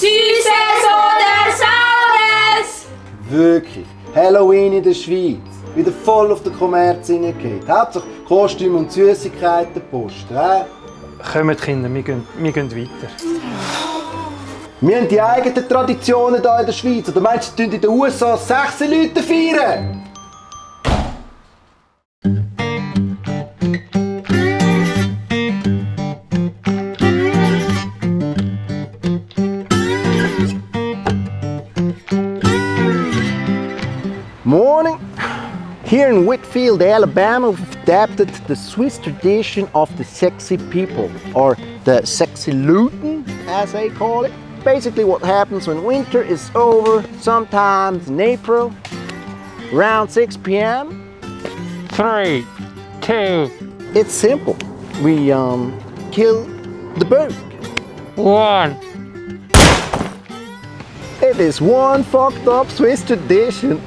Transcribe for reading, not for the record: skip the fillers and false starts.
Süßes oder Saures! Wirklich. Halloween in der Schweiz. Wieder voll auf den Kommerz hineingeht. Hauptsache Kostüme und Süßigkeiten posten. Kommt Kinder, wir gehen weiter. Wir haben die eigenen Traditionen hier in der Schweiz. Oder meinst du, in den USA 16 Leute feiern? Morning. Here in Whitfield, Alabama, we've adapted the Swiss tradition of the sexy people, or the sexy Luton, as they call it. Basically what happens when winter is over, sometimes in April, around 6 p.m. 3, 2, It's simple. We kill the bird. 1. It is one fucked up Swiss tradition.